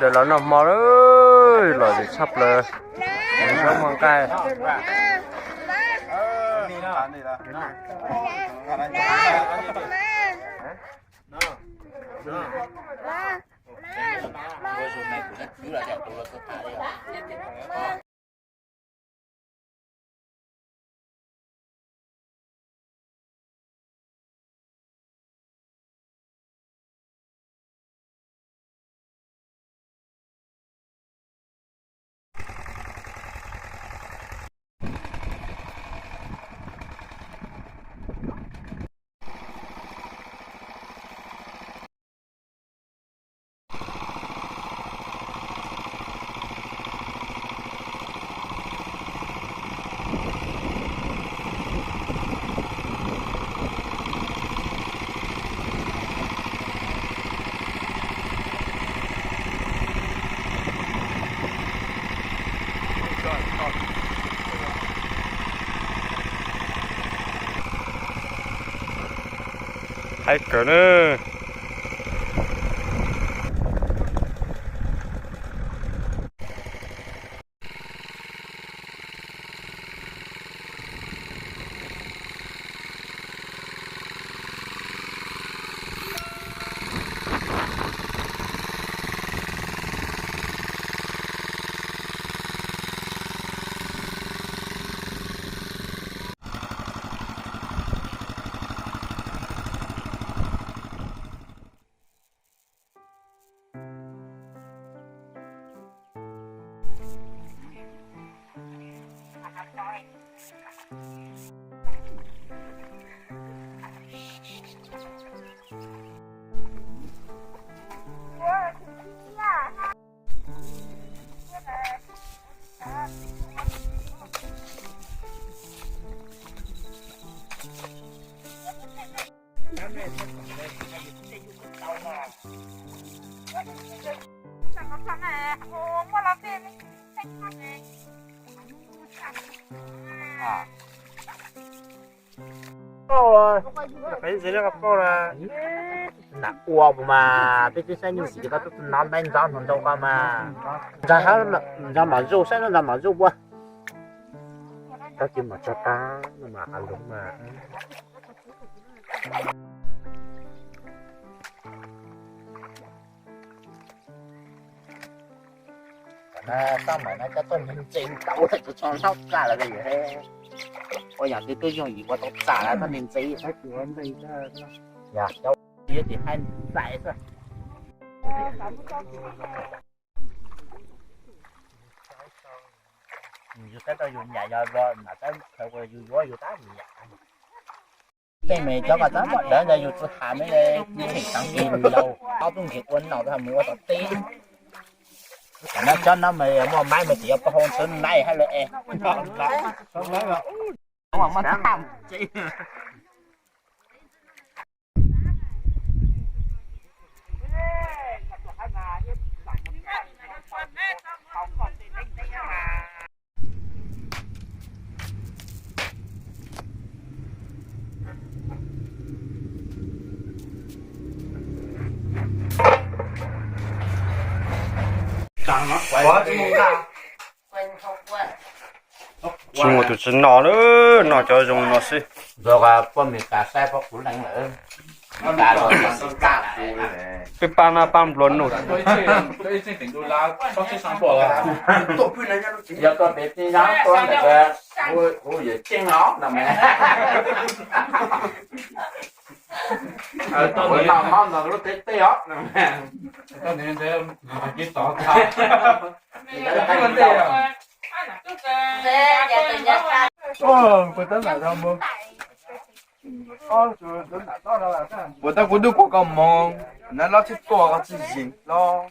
Los noj hmo lawm, los zim tshaj plaws. Zaub muag nqaij. Haib kawg na. Nam ua mas peb twb saib nyuj siv koj tub nov ntaib ntxov hnuv nrau koj mas. Ntxov, ntxov mam zuj, saib ntxov mam zuj ua. Koj cia mam tso qab no mas hav zoov mas. Tam no toj mem no coj tuaj ntse ntse tau txog tso hlob tsa lawm yom. Ua yam twg twb yoog yim ua tau txam lawm toj ntse ntse. Yog cov tsis haib ntxais xwb. Yus saib tau yus nyam yog los mam saib yus yuav yus tab yus nyam. Tej me cov ko tab tom dawv ntawd yus tsis has me le, tseem tseem yus yau ob tug nkeeg ua noj mus ua tom teb. Tam no cov no mas muaj maib mas tseem yuav pab hau ntxhw naib hab lawm es. Tsis muaj tus tsis noj lawm, noj cov zoo no xwb. Peb pab no pab nplua nuj. Puas tab kuv dub kuv koj moog, nab lob txhib tuaj koj txhib zis lob.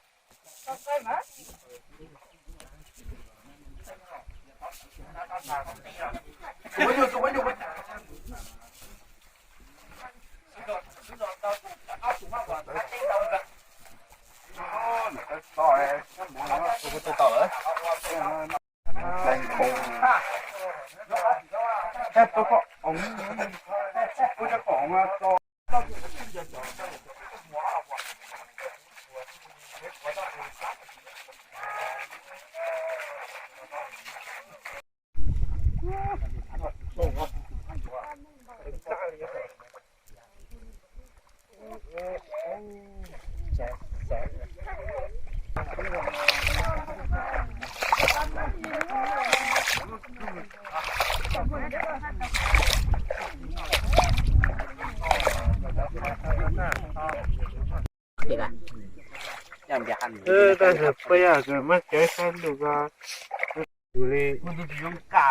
Tab sis peb yog kws muab cawv saib lug ko, tus li, tus li, tus li.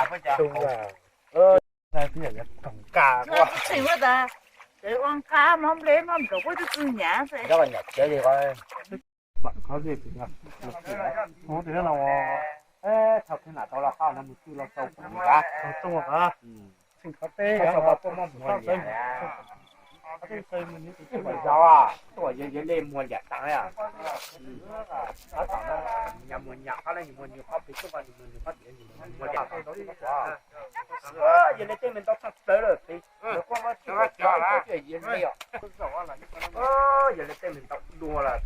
Tuaj, yog li muag liam taag, yog muag nyam qhov le, yog muag nyuag qhov pem tuaj, yog muag nyuag qhov tias, yog muag liam taag, yog le tej me ntau tshaj plawg lawm pem, yog li, yog le tej me ntau dua lawm,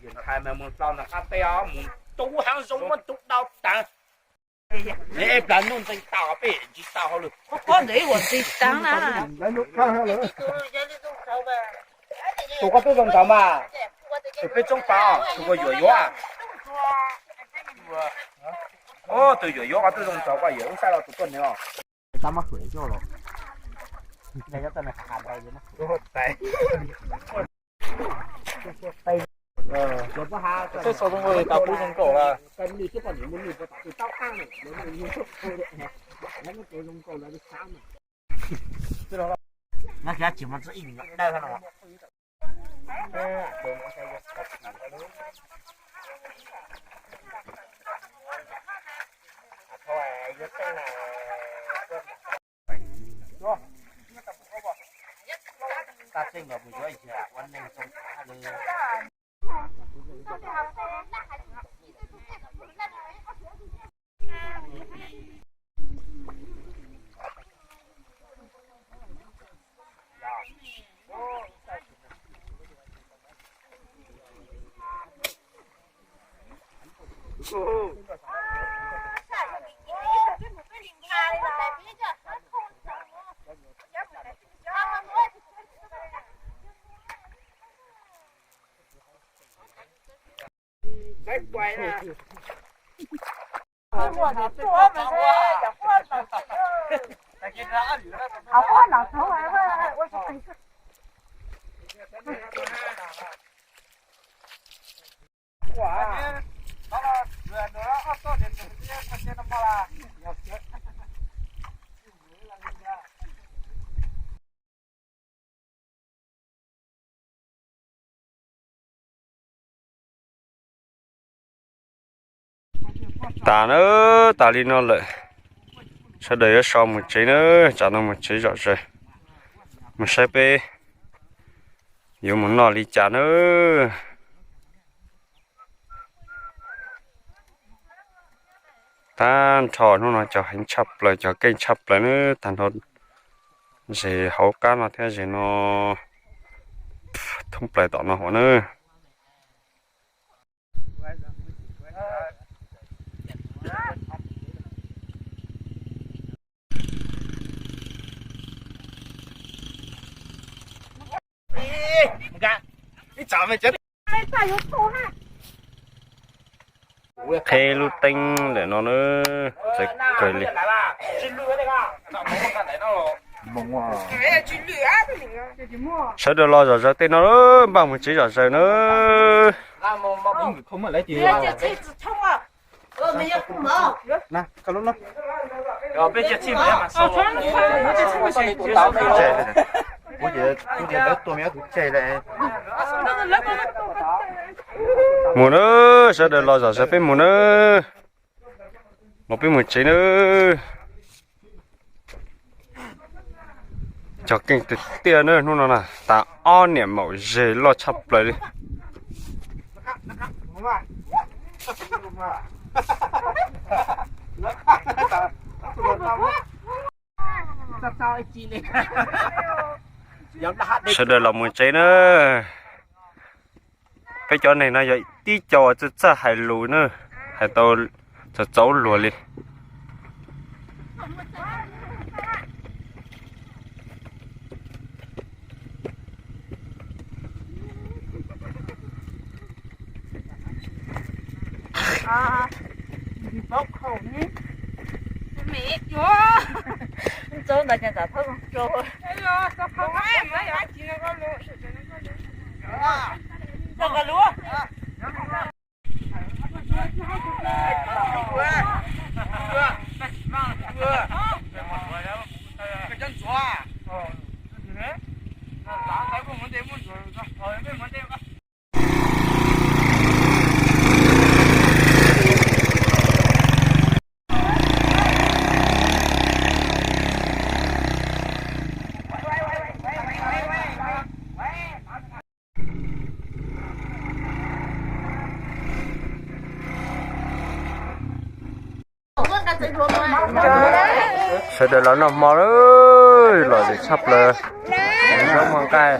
yog ntshai mas mus hlo ntawm qab teb os, mus ntub haav zoov muab ntub dau taag. Plas nuj ntxeev tau peb tsis tau hauj lwm. Tus koj twb zoo ntawd mas, tus peb tsoob pas, tus koj yuam yuav, tus yuam yuav koj twb zoo ntawd koj yuav wb saib los tus tuaj nws os. Tej xaus zoo nkaus li tas pub zoo nkaus lawm. Tas na, tas li no lawm, sawv daws yuav so mus tsev na, tsam no mus tsev zom zaws, mus saib peb yuav mus noj li cas na. Tag nrho hnub no cov heev tshaj plaws, cov keej tshaj plaws na, tag nrho zes hauv qab no thiab zes no thoob plaws tom no hauv na. Qheb lub teeb ntawm no na, txawv kawg li. Sawv daws los zom zaws tej no, npaj mus tsev zom zaws na. Mus na, sawv daws los zom zaws peb mus na. Los peb mus tsev na. Cog keej tiag tiag na hnub no na, tas ob niam maum zes loj tshaj plaws li. Sawv daws los mus tsev na. Peb cov neeg no yog tib co uas txawj txawj hais lus na, hais tau txaus txaus luag li. Txaus ntawd ces tam thawb zoo. Txaus ka lub. Sawv daws los noj hmo lawm, lom zem tshaj plaws. Zaub mov nqaij.